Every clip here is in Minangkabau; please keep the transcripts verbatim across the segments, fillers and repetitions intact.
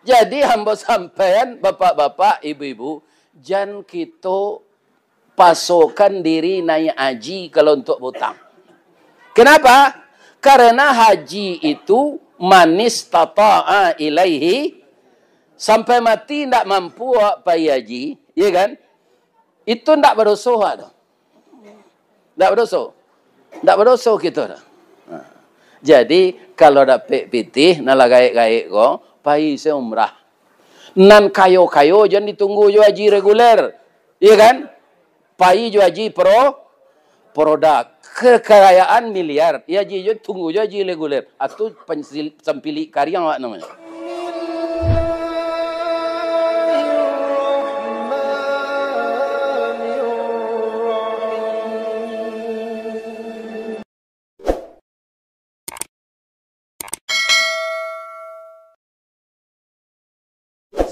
Jadi, ambo sampaian, bapak-bapak, ibu-ibu, jan kito pasokan diri naiak haji kalau untuak bautang. Kenapa? Karena haji itu man istata'a ilaihi, sampai mati ndak mampu awak pai haji, ya kan? Itu ndak badoso awak tu. Ndak badoso. Ndak badoso kito tu. Ha. Jadi, kalau dapek pitih, nan lah gaek-gaek ko, pai se umrah. Nan kayo-kayo jan ditunggu jo haji reguler. Iya kan? Pai jo haji pro-, produk. Kekayaan miliar. Iya haji jo, tunggu jo haji reguler. Atu pensil-, sampilik kariang awak namonyo.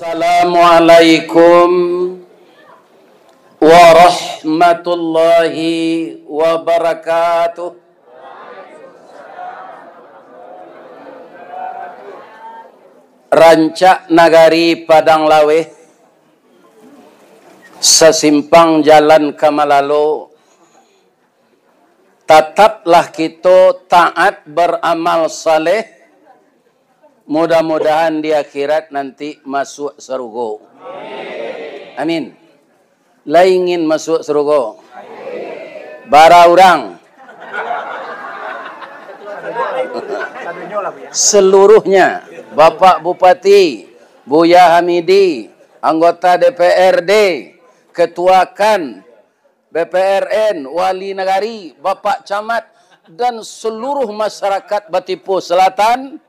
Assalamualaikum warahmatullahi wabarakatuh. Rancak nagari Padang Laweh, sasimpang jalan ka malalo, tataplah kito taat baramal saleh, mudah-mudahan di akhirat nanti masuak sarugo. Amin. Lah ingin masuak sarugo? Bara urang? Seluruhnya, Bapak Bupati, Buya Hamidi, anggota D P R D, Ketua kan, B P R N, Wali Nagari, Bapak Camat, dan seluruh masyarakat Batipuah Selatan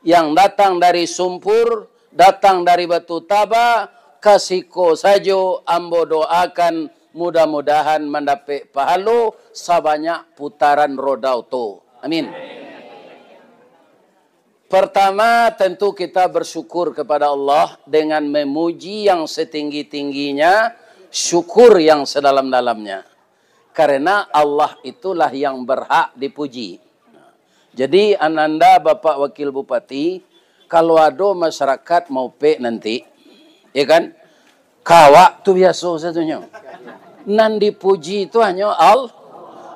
yang datang dari Sumpur, datang dari Batu Taba, ka siko sajo ambo doakan mudah-mudahan mandapek pahalo sabanyak putaran roda oto. Amin. Pertama, tentu kita bersyukur kepada Allah dengan memuji yang setinggi-tingginya, syukur yang sedalam-dalamnya. Karena Allah itulah yang berhak dipuji. Jadi, Ananda Bapak Wakil Bupati, kalau ado masyarakat maupek nanti, ya kan, ka awak tu biaso satunyo. Nan dipuji tu hanyo Allah.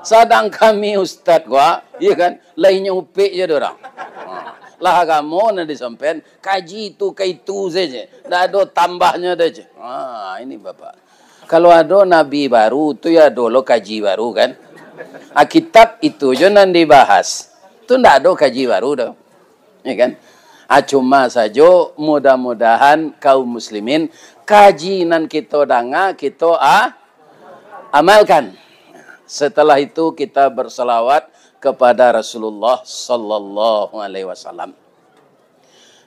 Sadang kami ustad ko, ya kan, lah inyo upek je dorang. Ha. Lah agamo nan disampaian, kaji tu ka itu saja. Ndak ado tambahnyo doh je. Ha, ini Bapak. Kalau ado nabi baru, tu yo ado lo kaji baru, kan? Ah, kitab itu jo nan dibahas. Tu ndak ado kaji baru doh. Ya, kan? Ah, cuma sajo, mudah-mudahan kaum muslimin, kaji nan kito danga, kito, ah, amalkan. Setelah itu, kita bersalawat kepada Rasulullah sallallahu alaihi wasallam.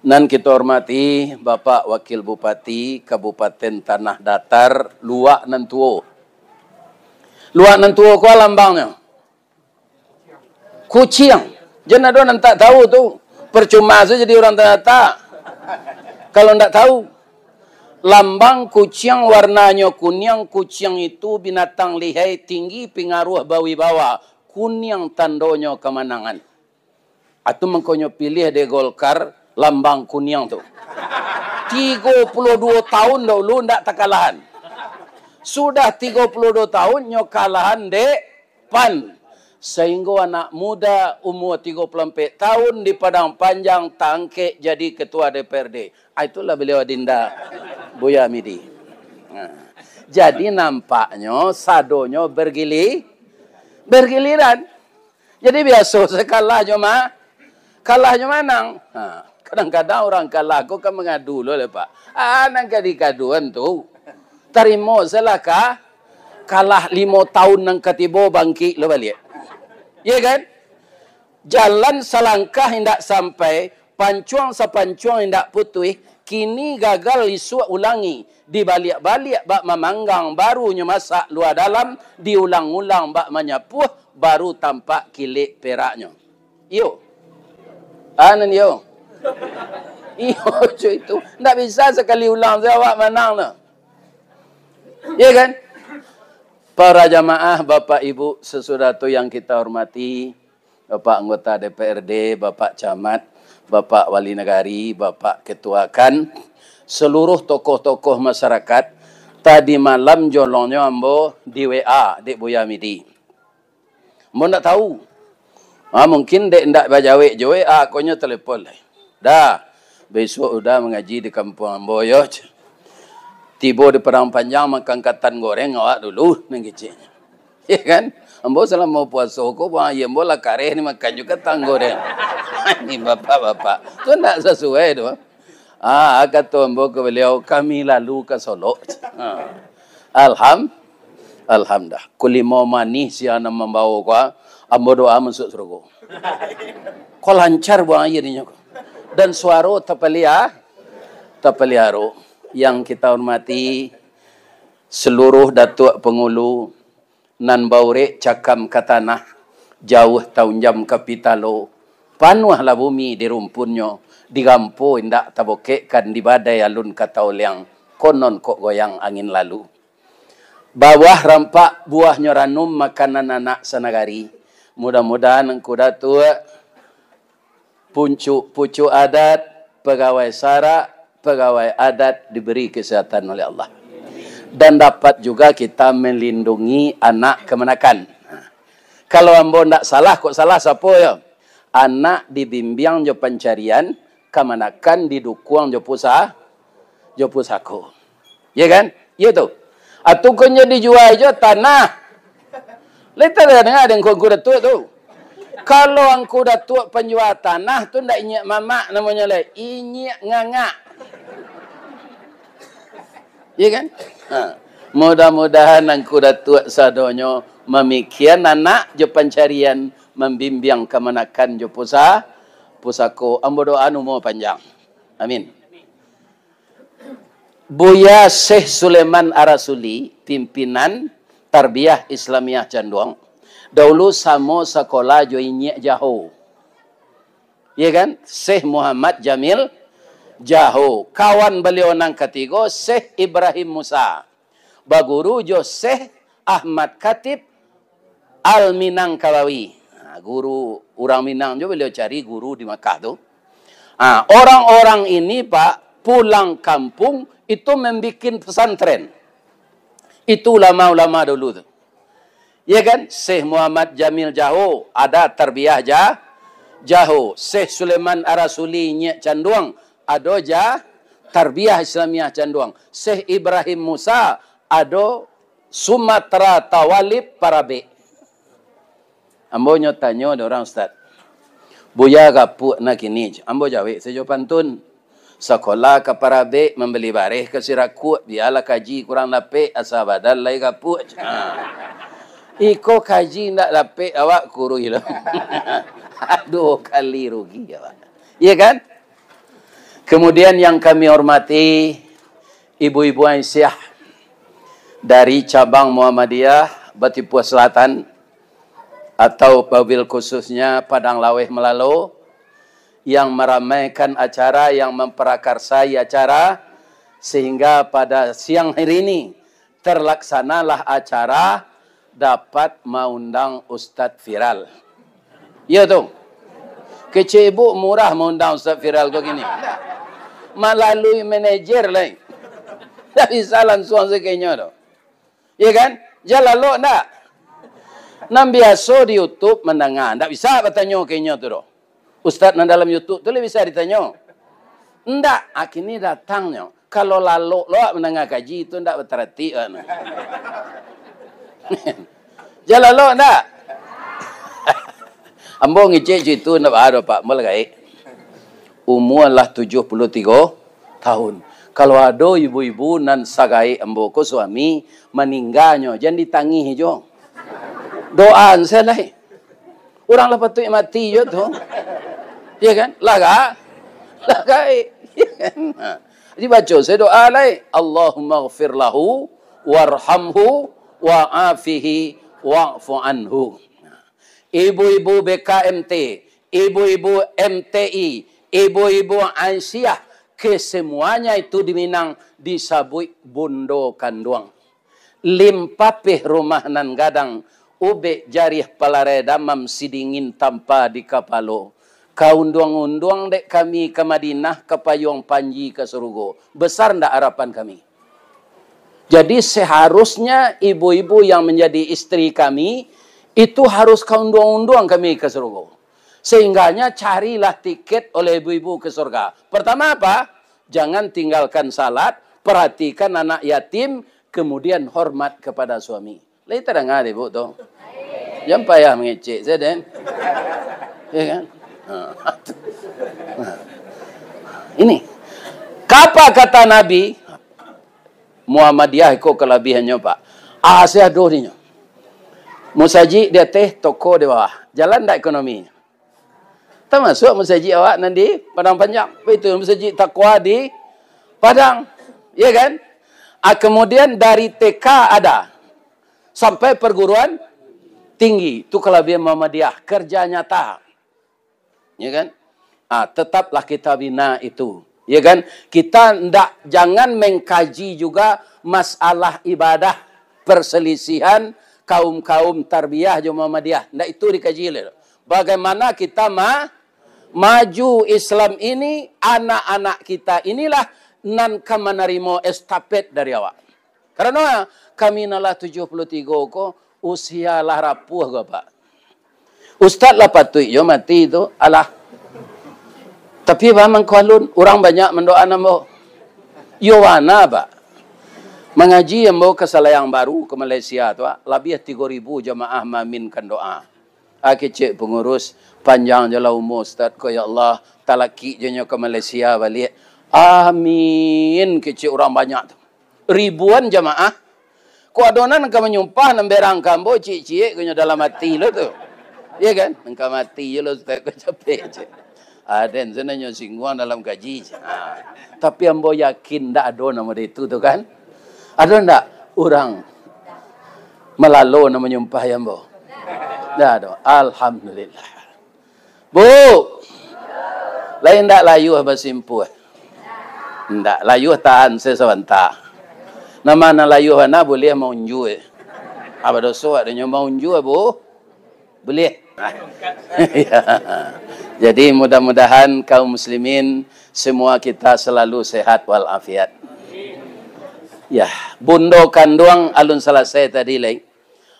Nan kito hormati, Bapak Wakil Bupati Kabupaten Tanah Datar, Luak Nan Tuo. Luak Nan Tuo ko lambangnyo? Kuciang. Jan ado nan tak tahu tu. Percuma sajo jadi urang Tanah Datar, kalau ndak tahu. Lambang kuciang warnanyo kuniang, kuciang itu binatang lihai, tinggi, pingaruah, bawibawa. Kuniang tandonyo kamanangan. Atu mangkonyo pilih dek Golkar lambang kuniang tu. Tigo puluah duo tahun dahulu ndak takalahan. Sudah tigo puluah duo tahun nyo kalahan dek pan. Sahinggo anak muda umua tigo puluah ampek tahun di Padang Panjang taangkek jadi ketua D P R D. Ah, itulah beliau Adinda Buya Hamidi. Nah, jadi nampaknyo sadonyo bergili-, bergiliran. Jadi biaso se kalah jo ma-, kalah jo manang. Ha, kadang-kadang urang kalah ko kan mangadu lo le, Pak. Ah, nan ka dikaduan tu. Tarimo se lah ka-, kalah limo tahun nan ka tibo bangkik lo baliak. Ye kan? Jalan salangkah indak sampai, pancuang sapancuang indak putuih, kini gagal isuak ulangi, dibaliak-baliak bak mamanggang, baru nyo masak lua dalam, diulang-ulang bak manyapuah, baru tampak kilek peraknyo. Iyo. Anan iyo. Iyo, cuy, itu. Ndak bisa sakali ulang sajo awak manang tu. Iya kan? Para jamaah, Bapak Ibu, sesudah tu yang kita hormati, Bapak anggota D P R D, Bapak Camat, Bapak Wali Nagari, Bapak Ketua KAN, seluruh tokoh-tokoh masyarakat, tadi malam jolongnyo ambo di W A dek Buya Midi. Ambo ndak tahu. Ha, mungkin dek ndak bajawek jo W A, konyo telepon lai. "Dah, besok Uda mangaji di kampuang ambo yo." Tibo di Padang Panjang makan katan goreng awak dulu, nan keceknyo. Ya kan? Ambo salamo puaso ko, buang aia ambo lah kareh ni makan jo katan goreng. Ni bapak-bapak. Tu ndak sasuai tu. Ah, kato ambo ka baliau, "Kami lalu ka Solok." Ha. Alham-, alhamdulillah. Kulimo manih sia nan mambawo ko, ah, ambo doa masuak surugo. Ko lancar buang aia dinyo ko. Dan suaro tapalia-, tapaliaro. Yang kita hormati, seluruh Datuak Pangulu, nan baurek cakam ka tanah, jauah taunjam ka pitalo, panuahlah bumi di rumpunnyo, di gampo indak tabokekkan, di badai alun ka taoliang, konon kok goyang angin lalu. Bawah rampak buahnyo ranum, makanan anak sanagari. Mudah-mudahan Angku Datuak, pucuk-pucuk adat, pagawai sarak, pagawai adat diberi kesehatan oleh Allah. Dan dapat juga kita melindungi anak kamanakan. Kalau ambo ndak salah, kok salah sapo yo? Anak dibimbiang jo pancarian, kamanakan didukuang jo pusa-, jo pusako. Ya kan? Ya tu. Atu konyo dijual jo tanah. Lai tadanga dek Angku Datuak tu. Kalau Angku Datuak panjual tanah tu ndak inyiak mamak namonyo lai, inyiak ngangak. Ya kan? Ha. Mudah-mudahan Angku Datuak sadonyo mamikian anak jo pancarian, mambimbiang kamanakan jo pusa-, pusako. Ambo doa umua panjang. Amin. Buya Syekh Sulaiman Arasuli, pimpinan Tarbiyah Islamiyah Canduang, dahulu samo sakolah jo inyiak Jaho. Ya kan? Syekh Muhammad Jamil Jaho. Kawan baliau nan katigo, Syekh Ibrahim Musa. Baguru jo Syekh Ahmad Khatib Al-Minangkabawi. Ha, guru urang Minang jo baliau cari guru di Makkah tu. Ha, orang-orang ini, Pak, pulang kampung itu membikin pesantren. Itu ulama-ulama dulu tu. Ya kan? Syekh Muhammad Jamil Jaho, ada Tarbiyah Ja-, Jaho. Syekh Sulaiman Arasuli Nyiak Canduang, ado Ja-, Tarbiyah Islamiyah Canduang. Syekh Ibrahim Musa, ado Sumatera Tawalib Parabek. Ambo nyo tanyo dek urang, "Ustaz, Buya gapuak na kini?" Ambo jawek sajo pantun. Sakolah ka Parabek, mambali bareh ka Sirakuak, bialah kaji kurang dapek, asa badan lai gapuak. Ha. Iko kaji ndak dapek awak kuruih lo. Duo kali rugi awak. Iya kan? Kemudian yang kami hormati ibu-ibu Aisyah dari cabang Muhammadiyah Batipuah Selatan, atau wabil khususnya Padang Laweh Melalo, yang meramaikan acara, yang memperakarsai acara, sehingga pada siang hari ini terlaksanalah acara dapat maundang Ustadz Viral. Iya tu. Kecek ibu murah maundang Ustadz Viral ko kini. Malalui manajer lai. Ndak bisa lansuang sakenyo tu. Iya kan? Jan lalok ndak? Nan biaso di YouTube mandanga, ndak bisa batanyo ka inyo tu doh. Ustaz nan dalam YouTube tu lai bisa ditanyo. Ndak, a kini datangnyo. Kalau lalok lo awak mandanga kaji tu ndak bataratik awak tu. Jan lalok ndak? Ambo ngicek situ ndak baa doh, Pak. Ambo lah gaek. Umua lah tujuah puluah tigo tahun. Kalau ado ibu-ibu nan sagaek ambo ko suami, maningganyo, jan ditangih jo. Doaan sajo lai. Urang lah patuik mati jo tu. Ya kan? Lah ga-, lah gaek. Ya kan? Ha. Jadi baco sajo doa lai. "Allahumma ghfir lahu warhamhu wa'afihi wa'fu anhu." Ibu-ibu B K M T, ibu-ibu M T I, ibu-ibu Aisyah, kesemuanya itu di Minang disabuik bundo kanduang. Limpapeh rumah nan gadang, ubek jarih palarai damam, sidingin tampa di kapalo. Ka unduang-unduang dek kami ka Madinah, ka payuang panji ka surugo. Besar ndak harapan kami? Jadi, seharusnya ibu-ibu yang menjadi istri kami, itu harus ka unduang-unduang kami ka surugo. Sehingganya carilah tiket oleh ibu-ibu ke surga. Pertama apa? Jangan tinggalkan salat, perhatikan anak yatim, kemudian hormat kepada suami. Lai tadanga dek ibu tu? Jan payah mangecek sajo den. Ya kan? Ha, tu. Ha. Ini. Kapa kata Nabi? Muhammadiyah iko kalabihannyo, Pak. Asa ado dinyo. Musajik di ateh, toko di bawah. Jalan ndak ekonomi? Tamasuak musajik awak nan di Padang Panjang. Baitu musajik Taqwa di Padang. Ya kan? Ah, kemudian dari T K ada sampai perguruan tinggi. Itu kalabihan Muhammadiyah, kerja nyata. Ya kan? Ah, tetaplah kita bina itu. Ya kan? Kita ndak, jangan mengkaji juga masalah ibadah, perselisihan kaum-kaum Tarbiyah jo Muhammadiyah. Ndak itu dikaji lai. Bagaimana kita ma-, maju Islam ini, anak-anak kita inilah nan ka manarimo estafet dari awak. Karano kami nan lah tujuah puluah tigo ko, usia lah rapuah ko, Pak. Ustaz lah patuik jo mati tu, alah. Tapi, Pak, mangko alun, urang banyak mandoaan ambo. Iyo bana, Pak. Mangaji ambo ka Salayang Baru, ka Malaysia tu, Pak, labiah tigo ribu jamaah maaminkan doa. Ah, kecek pangurus, "Panjang jolah umua Ustaz ko, ya Allah, talakik jo nyo ka Malaysia baliak." "Amin," kecek urang banyak tu. Ribuan jamaah. Kok ado nan ka manyumpah, nan berang ka ambo, ciek-ciek ko nyo dalam ati lo tu. Iya kan? Nan ka mati jo lo Ustaz ko, capek je. Aden sana nyo singguang dalam kaji. Ha. Tapi ambo yakin ndak ado nan model itu tu kan? Ado ndak urang malalo nan manyumpah ambo? Ndak ado. Alhamdulillah. Bu, lai ndak layuah basimpuah? Ndak, layuah tahan se sabanta. Nan ma nan layuah bana buliah maunjua. Apa doso adonyo maunjua, Bu? Buliah. Jadi, mudah-mudahan kaum muslimin semua kita selalu sehat walafiat. Ya, bundo kanduang alun salasai tadi lai.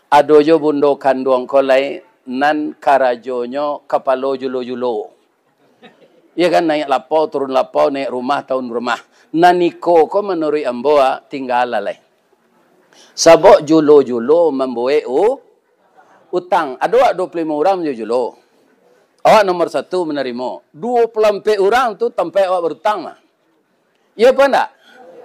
Ado jo bundo kanduang ko lai nan karajonyo kapalo julo-julo. Iya kan, naiak lapau, turun lapau, naiak rumah, turun rumah. Nan iko ko manuruik ambo, ah, tinggalah lai. Sabab julo-julo mambuek u-, utang. Ado awak duo puluah limo urang jo julo. Awak nomor satu manarimo. Duo puluah ampek urang tu tampek awak barutang mah. Iyo apa ndak?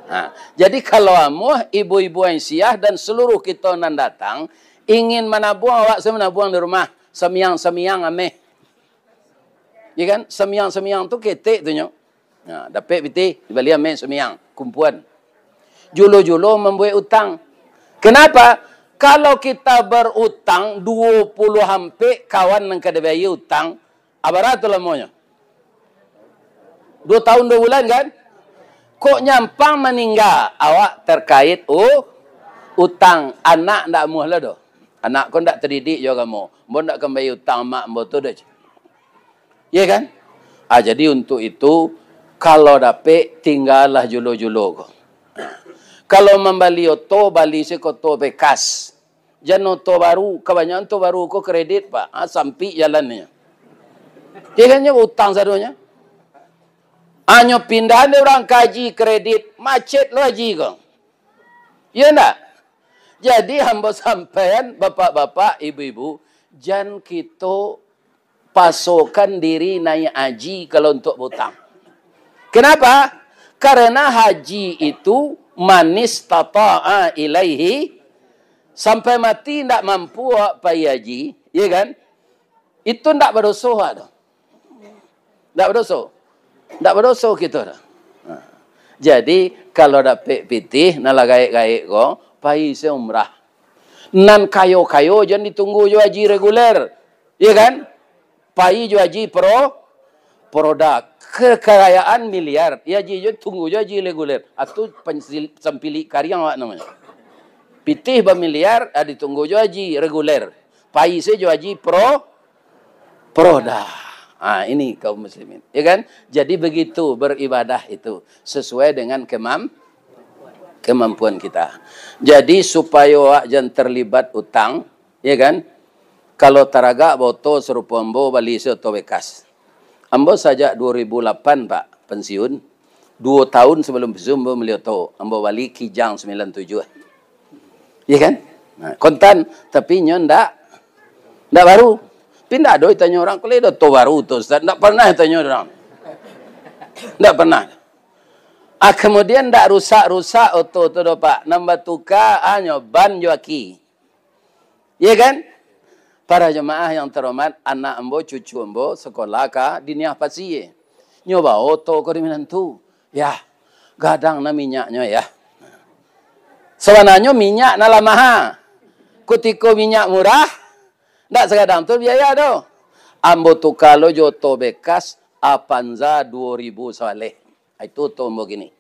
Ha, jadi kalau amuah ibu-ibu Aisyah dan seluruh kito nan datang ingin manabuang, awak se manabuang di rumah, samiang-samiang ameh. Ya kan? Samiang-samiang tu ketek tu nyo. Ha, dapek pitih, dibali ameh samiang, kumpuan. Julo-julo mambuek utang. Kenapa? Kalau kita berutang duo puluah ampek kawan nan ka dibayia utang, abara tu lamonyo? Duo tahun duo bulan kan? Kok nyampang maningga, awak terkait u-, utang, anak ndak amuah lah doh. Anak ko ndak tadidik jo agamo. Ambo ndak ka mambayia utang amak ambo tu doh. Iya kan? Ah, jadi untuk itu, kalau dapek, tinggalah julo-julo ko. Kalau mambali oto, bali se oto bekas. Jan oto baru, kabanyakan oto baru ko kredit, Pak. Ah, sampik jalannyo. Iya kan, nyo utang sadonyo. Hanyo pindahan dek urang ka haji kredit, macet lo haji ko. Iya ndak? Jadi, ambo sampaian, bapak-bapak, ibu-ibu, jan kito pasokan diri naiak haji kalau untuak bautang. Kenapa? Karena haji itu man istata'a ilaihi, sampai mati ndak mampu awak pai haji, iya kan? Itu ndak badoso awak tu. Ndak badoso. Ndak badoso kito tu. Ha. Jadi, kalau dapek pitih, nan lah gaek-gaek ko, pai se umrah. Nan kayo-kayo jan ditunggu jo haji reguler. Iya kan? Pai jo haji pro-, produk. Kekayaan miliar. Iya haji jo tunggu jo haji reguler. Atu pansil-, sampilik kariang awak namonyo. Pitih bamiliar, ah, ditunggu jo haji reguler. Pai se jo haji pro-, produk. Ah, ini kaum muslimin, ya kan? Jadi begitu beribadah itu sesuai dengan kemam-, kemampuan kita. Jadi supayo awak jan terlibat utang, ya kan? Kalau taragak baoto sarupo ambo bali se oto bekas. Ambo sajak dua ribu lapan, Pak, pensiun. Duo tahun sebelum pensiun ambo bali oto, ambo bali Kijang sembilan tujuh. Iya kan? Nah, kontan, tapi nyo ndak, ndak baru. Tapi ndak ado ditanyo urang, "Kalau ado oto baru tu, Ustaz?" Ndak pernah ditanyo urang. Ndak pernah. Ah, kemudian ndak rusak-rusak oto tu doh, Pak. Nan batuka hanyo ban jo aki. Iya kan? Para jemaah yang terhormat, anak ambo, cucu ambo, sekolah ka Diniah Pasie. Nyo bawa oto ko di minantu. Yah, gadang nah minyaknyo, yah. Sabananyo minyak nah lah maha. Kutiko minyak murah, ndak sagadang tu biaya doh. Ambo tuka lo jo oto bekas, Avanza duo ribu sawaleh. Itu oto ambo kini.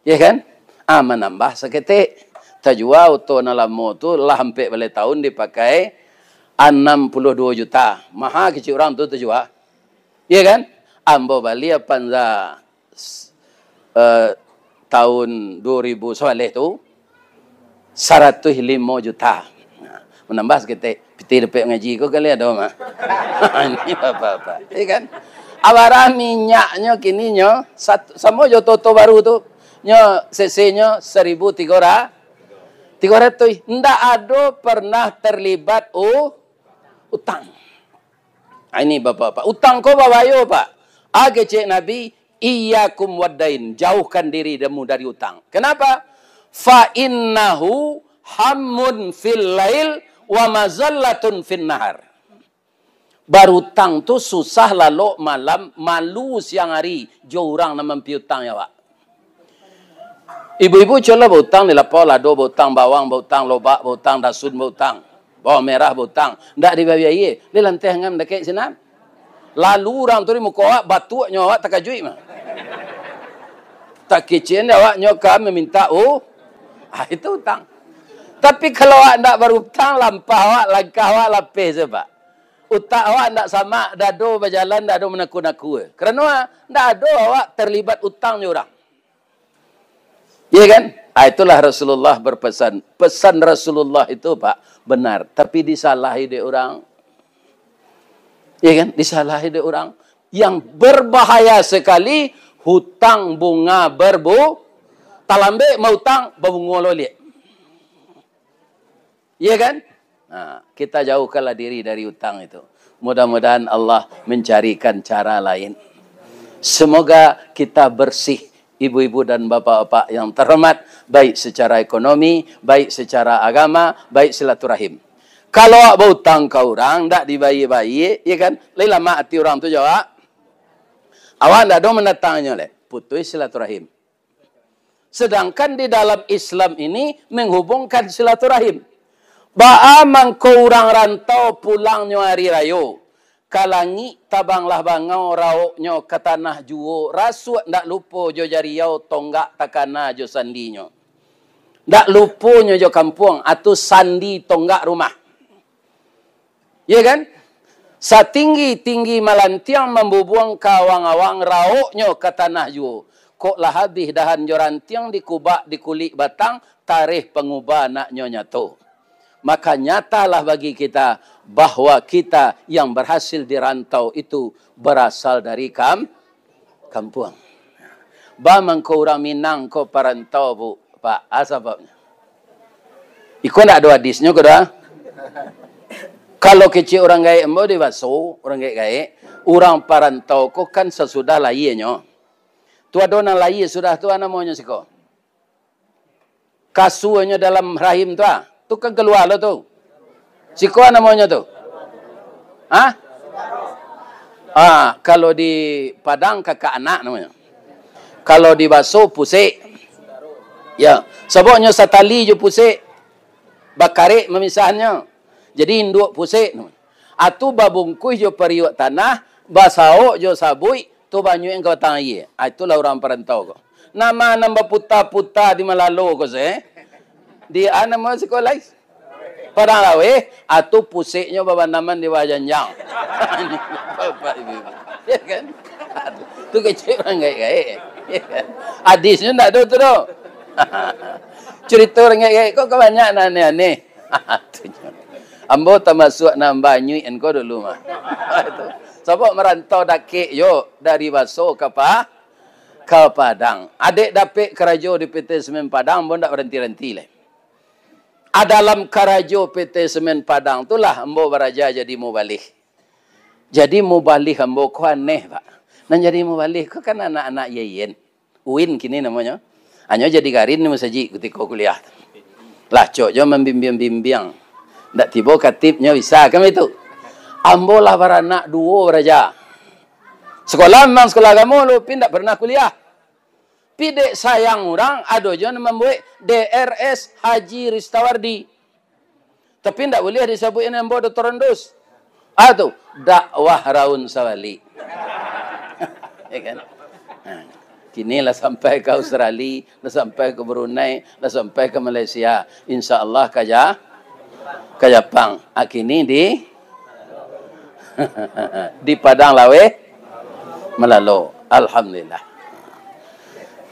Ya kan? Ah, manambah saketek. Tajua oto nan lamo tu lah ampek baleh tahun dipakai, anam puluah duo juta. Maha kecek urang tu tajua. Ya kan? Ambo bali Avanza, s-, eh, tahun duo ribu sawaleh tu, saratuih limo juta. Nah, manambah saketek. Pitih dapek ngaji ko kali ado mah. Ini apa-apa. Ya kan? Abarah minyaknyo kini nyo, sat-, samo jo oto-oto baru tu. Nyo C C-nyo saribu tigo ra-, tigo ratuih. Ndak ado pernah terlibat u-, utang. Ah, ini bapak-bapak. Utang ko babayo, Pak. Ah, kecek Nabi, "Iyyakum waddain." Jauhkan dirimu dari utang. Kenapa? "Fa innahu hammun fil lail wa mazallatun fin nahar." Barutang tu susah lalok malam, malu siang ari jo urang nan mampiutang awak. Ibu-ibu, cubolah bautang di lapau lado, bautang bawang, bautang lobak, bautang dasun, bautang bawang merah, bautang. Ndak dibayia, di lanteh angam dakek sinan. Lalu urang tu di muko awak, batuaknyo awak takajuik mah. Takicin awak nyo ka mamintak u-, ah, itu utang. Tapi kalau awak ndak barutang, lampah awak, langkah awak lapeh se, Pak. Utak awak ndak samak, dado bajalan, dado manaku-naku. Karano ndak ado awak terlibat utang jo urang. Iya kan? Ah, itulah Rasulullah berpesan. Pesan Rasulullah itu, Pak, benar. Tapi disalahi dek urang. Iya kan? Disalahi dek urang. Yang berbahaya sekali, hutang bunga berbu-, talambek mautang, babungo loliak. Iya kan? Nah, kita jauhkanlah diri dari utang itu. Mudah-mudahan Allah mencarikan cara lain. Semoga kita bersih, ibu-ibu dan bapak-bapak yang terhormat, baik secara ekonomi, baik secara agama, baik silaturahim. Kalau awak bautang ka urang, ndak dibayia-bayia, ya kan? Lai lamak ati urang tu jo awak. Awak ndak ado mandatangnyo lai, putuih silaturahim. Sedangkan di dalam Islam ini menghubungkan silaturahim. Baa mangko urang rantau pulangnyo ari rayo, ka langik tabanglah bangau, raoknyo ka tanah juo, rasuak ndak lupo jo jariau, tonggak takana jo sandinyo. Ndak luponyo jo kampuang, atau sandi tonggak rumah. Iya kan? Satinggi-tinggi malantiang mambubuang ka awang-awang, raoknyo ka tanah juo. Kok lah abih dahan jo rantiang, dikubak dikulik batang, tareh pangubah naknyo nyato. Maka nyatalah bagi kita bahwa kita yang berhasil di rantau itu berasal dari kam-, kampuang. Baa mangko urang Minang ko parantau, Bu, Pak? A sababnyo? Iko ndak ado hadisnyo ko doh. Kalau kecek urang gaek ambo di Baso, urang gaek-gaek, urang parantau ko kan sasudah lahianyo. Tu ado nan lahia sudah tu, a namonyo siko? Kasuanyo dalam rahim tu, ah. Tu kan kalua lo tu. Siko a namonyo tu? Hah? Ah, kalau di Padang kakak anak namonyo. Kalau di Baso pusek. Ya, sababnyo satali jo pusek. Bakarek mamisahannyo. Jadi induak pusek tu. Atu babungkuih jo pariuak tanah, basaok jo sabuik, tu banyuik ka batang aia. Ah, itulah urang parantau ko. Nama nan baputa-puta di malalo ko se? Di a nama siko lai? Padang Laweh, atu puseknyo babanaman di bawah janjang. Bapak Ibu. Ya kan? Tu kecek urang gaek-gaek. Ya kan? Hadisnyo ndak ado tu doh. Curito urang gaek-gaek ko banyak nan aneh-aneh. Tu nyo. Ambo tamasuak nan banyuik ko dulu mah. Sabab marantau dakek yo dari Baso ka Pa-, ka Padang. Adek dapek karajo di P T Semen Padang, ambo ndak baranti-ranti lai. A dalam karajo P T Semen Padang tu lah ambo baraja jadi mubalih. Jadi mubalih ambo ko aneh, Pak. Nan jadi mubalih ko kan anak-anak Yeyen. Uin kini namonyo. Hanyo jadi garin di masajik kutiko kuliah. Lah cok jo mambimbiang-bimbiang. Ndak tibo katibnyo bisa kan itu. Ambo lah baranak duo baraja. Sekolah memang sekolah agamo, tapi ndak pernah kuliah. Pi dek sayang urang, ado jo nan mambuek D R S Haji Ristawardi. Tapi ndak buliah disabuik nan ambo Doktor Rondus. Ah tu, dakwah raun sabalik. Ya kan? Ha. Kini lah sampai ka Australia, lah sampai ka Brunei, lah sampai ka Malaysia. Insya Allah ka Ja-, ka Japang. Ah, kini di, di Padang Laweh Malalo. Alhamdulillah.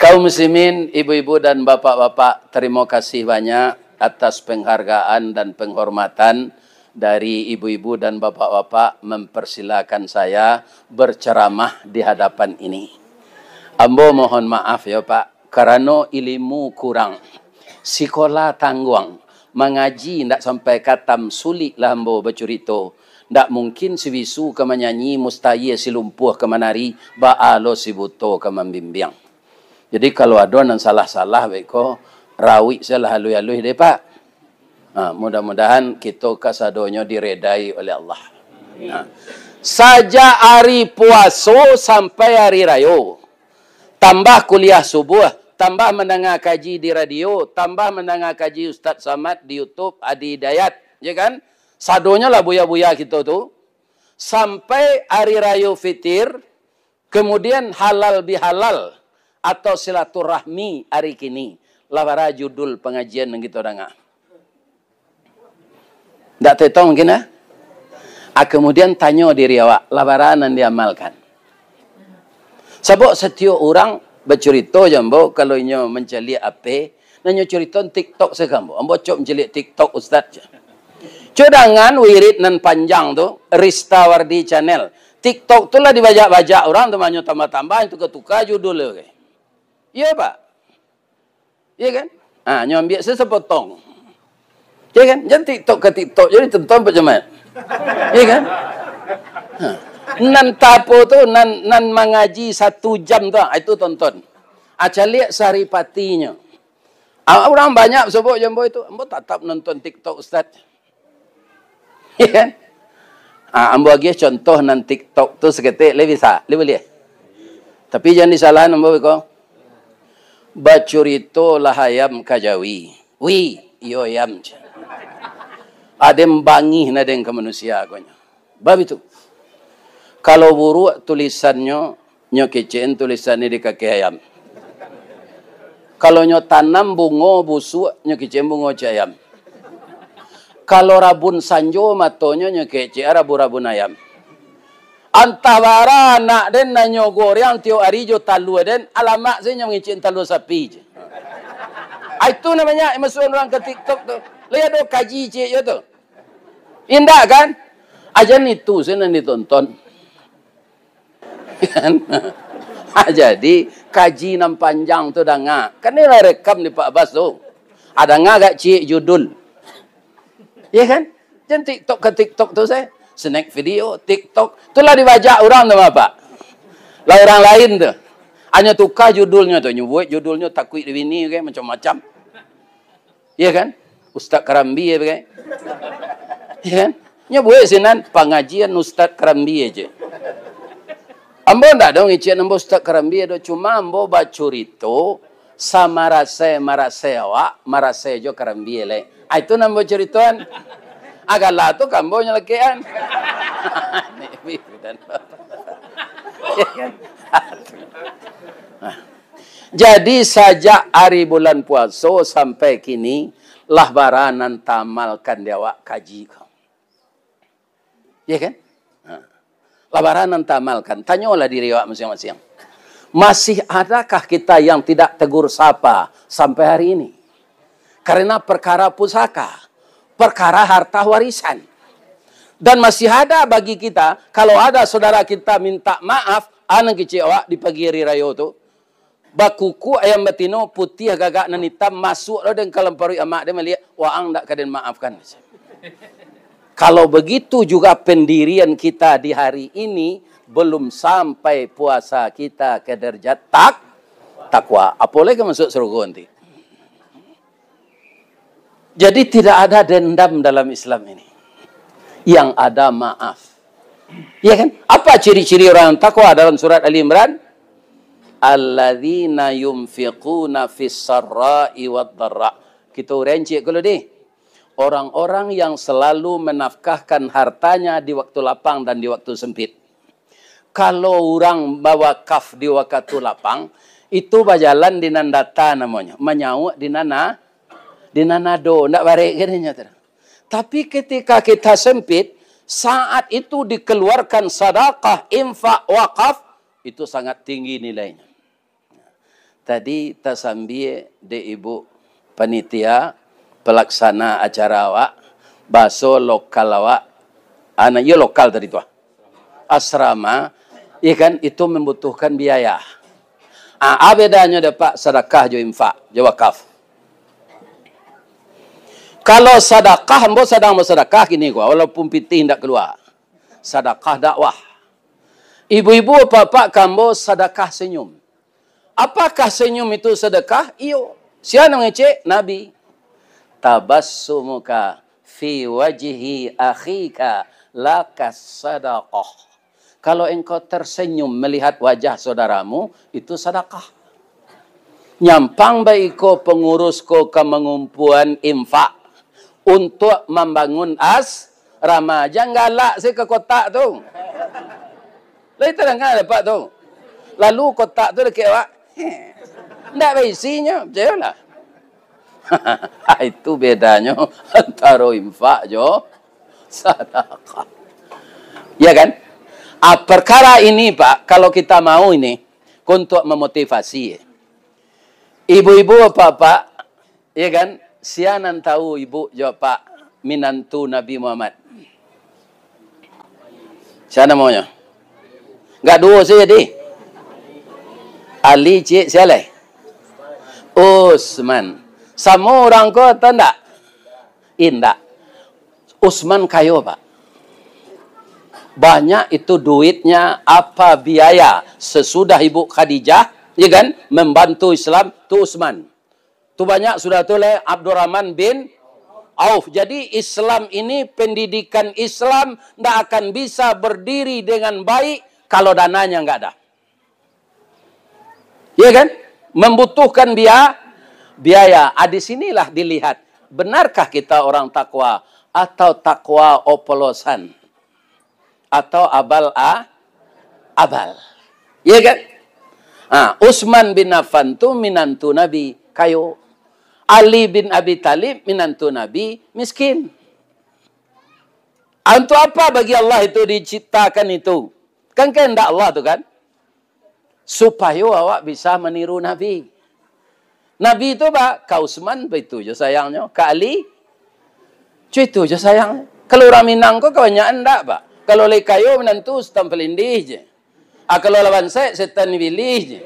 Kaum muslimin, ibu-ibu dan bapak-bapak, terima kasih banyak atas penghargaan dan penghormatan dari ibu-ibu dan bapak-bapak mempersilakan saya berceramah di hadapan ini. Ambo mohon maaf yo, Pak, karano ilimu kurang. Sikola tangguang, mangaji ndak sampai katam, sulik lah ambo bacurito. Ndak mungkin si bisu ka manyanyi, mustahia si lumpuah ka manari, baa lo si buto ka mambimbiang. Jadi, kalau ado nan salah-salah, baiko, rawik sajolah aluih-aluih deh, Pak. Ha, mudah-mudahan kito kasadonyo diredai oleh Allah. Ha. Sajak ari puaso sampai ari rayo, tambah kuliah subuah, tambah mandanga kaji di radio, tambah mandanga kaji Ustaz Samad di YouTube, Adi Hidayat, ya kan? Sadonyo lah buya-buya kito tu. Sampai ari rayo Fitir, kemudian halal bihalal atau silaturahmi ari kini. Lah bara judul pangajian nan kito danga? Ndak taetong mungkin, ah? Ah, kemudian tanyo diri awak, lah bara nan diamalkan? Sabab satiok urang bacurito jo ambo, kalau inyo mancaliak H P, nan inyo curito TikTok sajo ka ambo. Ambo cok mancaliak TikTok, Ustaz. Cok dangan wirid nan panjang tu, Ristawardi Channel. TikTok tu lah dibajak-bajak urang tu, mah nyo tambah-tambah, tuka-tuka judul tu, oke. Iyo, Pak. Iya kan? Ha, nyo ambiak se-, sepotong. Iya kan? Jan TikTok ka TikTok, jadi tonton Pak Camat. Iya kan? Ha. Nan tapo tu, nan, nan mangaji satu jam tu, ha, itu tonton. Ha, caliak saripatinyo. Ha, urang banyak sobok jo ambo itu, ambo tatap nonton TikTok Ustaz. Iya kan? Ah, ambo agiah contoh nan TikTok tu saketek, lai bisa, lai buliah. Tapi jan disalahan ambo beko. Bacuritolah ayam ka jawi. Wi, iyo ayam, ceh. Aden bangih na den ka manusia, konyo. Bab itu. Kalau buruak tulisannyo, nyo kecekan tulisan ni di kaki ayam. Kalau nyo tanam bungo busuak, nyo kecekan bungo cik ayam. Kalau rabun sanjo matonyo, nyo kecekan rabun-rabun ayam. Antah bara anak den nan nyo goreang tiok ari jo talua den, alamak se nyo mangecekan talua sapi je. Ah, itu namanya masuak urang ka TikTok tu. Lai ado kaji cik yo tu. Indak kan? Ajan itu se nan ditonton. Kan? Ha, jadi, kaji nan panjang tu danga. Kan ni lah rekam di Pak Bas tu. Ha, danga agak ciek judul. Ya kan? Jan TikTok ka TikTok tu se. Snack video, TikTok. Tu lah dibajak urang tu, Bapak. Lah urang lain tu. Hanyo tuka judulnyo tu. Nyo buek judulnyo takuik di bini, kan? Macam-macam. Iya kan? Ustaz Karambia bagai. Iya kan? Nyo buek sinan pangajian Ustaz Karambia je. Ambo ndak ado ngecek ambo Ustaz Karambia do, cuma ambo bacurito samarasai-marasai awak, marasai jo Karambia lai. Ah, itu nan ambo curitoan. Agak lah tu ka ambo nyelekekan. Iya kan? Nah. Jadi, sajak ari bulan puaso sampai kini, Lah bara nan taamalkan di awak kaji ko? Ya kan? Ha. Lah bara nan taamalkan? Tanyolah diri awak masiang-masiang. Masih adakah kita yang tidak tegur sapa sampai hari ini? Karena perkara pusaka, perkara harta warisan. Dan masih ada bagi kita, kalau ada saudara kita minta maaf, anang kecek awak di pagi hari rayo tu, bakuku ayam batino, putiah gagak nan itam, masuak lo den ka dalam paruik amak den maliek, waang ndak ka den maafkan. Kalau begitu juga pendirian kita di hari ini, belum sampai puasa kita ke derajat tak-, takwa. Apo lai ka masuk surga nanti? Jadi, tidak ada dendam dalam Islam ini. Yang ada maaf. Ya kan? Apa ciri-ciri orang yang takwa dalam surat Ali Imran? "Alladzina yunfiquna fis sarra'i wad dharra." Kita urai ciek dulu deh. Orang-orang yang selalu menafkahkan hartanya di waktu lapang dan di waktu sempit. Kalau urang bawakaf di wakatu lapang, itu bajalan di nan data namonyo, manyauak di nan a-, di nan ado, ndak barek ka dinyo tu. Tapi ketika kita sempit, saat itu dikeluarkan sadakah, infak, wakaf, itu sangat tinggi nilainyo. Tadi tasambia dek ibu panitia pelaksana acara awak, bahaso lokal awak, ana, iyo lokal tadi tu ah. Asrama, iya kan, itu membutuhkan biaya. Ah, a bedanyo dek Pak sadakah jo infak, jo wakaf? Kalau sadakah, ambo sadang basadakah kini ko, walaupun pitih indak kalua. Sadakah dakwah. Ibu-ibu, apak-apak, ka ambo sadakah senyum. Apakah senyum itu sedekah? Iyo. Sia nan mangecek? Nabi. "Tabassumuka fi wajhi akhika laka sadaqah." Kalau engkau tersenyum melihat wajah saudaramu, itu sadakah. Nyampang baiko pangurus ko ka mangumpuan infak untuak mambangun asrama. Jan galak se ka kotak tu. Lai tadanga dek Apak tu? Lalu kotak tu dakek awak. Ndak baisinyo, picayolah. Itu bedanyo antaro infak jo sadakah. Ya kan? Ah, perkara ini, Pak, kalau kita mau ini, untuk memotivasi, ibu-ibu, apak-apak, ya kan? Sia nan tahu ibu jo apak minantu Nabi Muhammad? Sia namonyo? Gak duo sajo, di. Ali, ciek, sia lai? Usman. Samo urang ko atau ndak? Indak. Usman kayo, Pak. Banyak itu duitnya, apa biaya sesudah Ibu Khadijah, ya kan, membantu Islam, tu Usman. Tu banyak sudah tu leh Abdurrahman bin Auf. Jadi Islam ini, pendidikan Islam ndak akan bisa berdiri dengan baik kalau dananya nggak ada. Ya kan? Membutuhkan bia-, biaya. Ah, di sinilah dilihat, benarkah kita orang takwa atau takwa opolosan? Atau abal-a-, abal. Ya kan? Ah, Utsman bin Affan tu minantu Nabi, kayo. Ali bin Abi Thalib minantu Nabi, miskin. Ah, untuk apa bagi Allah itu diciptakan itu? Kan kehendak Allah tu kan? Supayo awak bisa maniru Nabi. Nabi tu, Pak, ka Utsman baitu jo sayangnyo, ka Ali, co itu jo sayangnyo. Kalau urang Minang ko kabanyakan ndak, Pak. Kalau lai kayo minantu, setan palindih je. Ah, kalau lah bansaik, setan ibilih je.